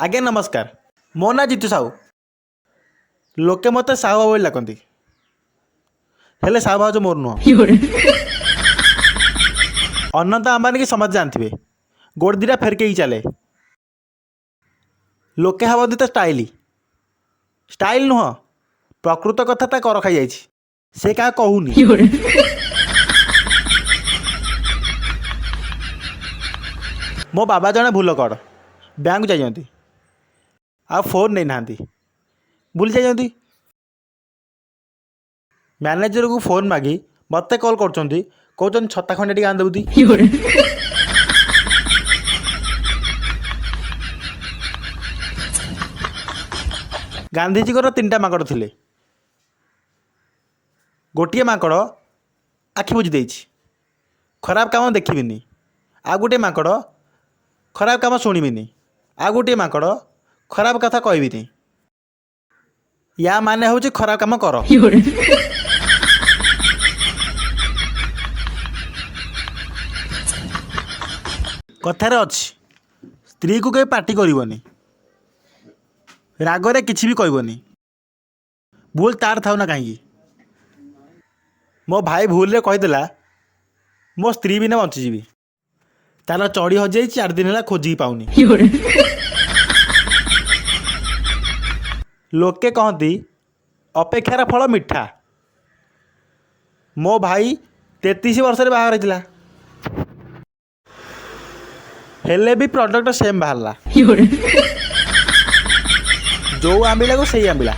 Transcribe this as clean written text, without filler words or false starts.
ଆଜ୍ଞା ନମସ୍କାର, ମୋ ନାଁ ଜିତୁ ସାହୁ। ଲୋକେ ମୋତେ ସାହୁ ବାବୁ ବୋଲି ଡାକନ୍ତି, ହେଲେ ସାହୁ ଭାଉଜ ମୋର ନୁହଁ। ଅନନ୍ତ ଆମ୍ବାନୀ କି ସମସ୍ତେ ଜାଣିଥିବେ। ଗୋଡ଼ ଦୁଇଟା ଫେରକେଇକି ଚାଲେ। ଲୋକେ ଭାବନ୍ତି ତା ଷ୍ଟାଇଲ ଷ୍ଟାଇଲ ନୁହଁ, ପ୍ରକୃତ କଥା ତା କର ଖାଇଯାଇଛି, ସେ କାହା କହୁନି। ମୋ ବାବା ଜଣେ ଭୁଲକଡ଼। ବ୍ୟାଙ୍କ ଯାଇଛନ୍ତି ଆଉ ଫୋନ୍ ନେଇନାହାନ୍ତି, ଭୁଲି ଯାଇଛନ୍ତି। ମ୍ୟାନେଜରକୁ ଫୋନ୍ ମାଗି ମୋତେ କଲ୍ କରୁଛନ୍ତି, କହୁଛନ୍ତି ଛତା ଖଣ୍ଡେ ଟିକେ ଆଣିଦେବୁ ତି। ଗାନ୍ଧିଜୀଙ୍କର ତିନିଟା ମାଙ୍କଡ଼ ଥିଲେ। ଗୋଟିଏ ମାଙ୍କଡ଼ ଆଖି ବୁଜି ଦେଇଛି, ଖରାପ କାମ ଦେଖିବିନି। ଆଉ ଗୋଟିଏ ମାଙ୍କଡ଼ ଖରାପ କାମ ଶୁଣିବିନି। ଆଉ ଗୋଟିଏ ମାଙ୍କଡ଼ ଖରାପ କଥା କହିବିନି। ୟା ମାନେ ହେଉଛି ଖରାପ କାମ କର। କଥାରେ ଅଛି, ସ୍ତ୍ରୀକୁ କେବେ ପାଟି କରିବନି, ରାଗରେ କିଛି ବି କହିବନି, ଭୁଲ ତାର ଥାଉ ନା କାହିଁକି। ମୋ ଭାଇ ଭୁଲରେ କହିଦେଲା, ମୋ ସ୍ତ୍ରୀ ବିନା ବଞ୍ଚିଯିବି। ତାର ଚଡ଼ି ହଜିଯାଇଛି, 4 ଦିନ ହେଲା ଖୋଜିକି ପାଉନି। ଲୋକେ କହନ୍ତି ଅପେକ୍ଷାର ଫଳ ମିଠା। ମୋ ଭାଇ 33 ବର୍ଷରେ ବାହାଘର ହେଇଥିଲା, ହେଲେ ବି ପ୍ରଡ଼କ୍ଟ ସେମ୍ ବାହାରିଲା। ଯେଉଁ ଆମ୍ବିଳାକୁ ସେଇ ଆମ୍ବିଳା।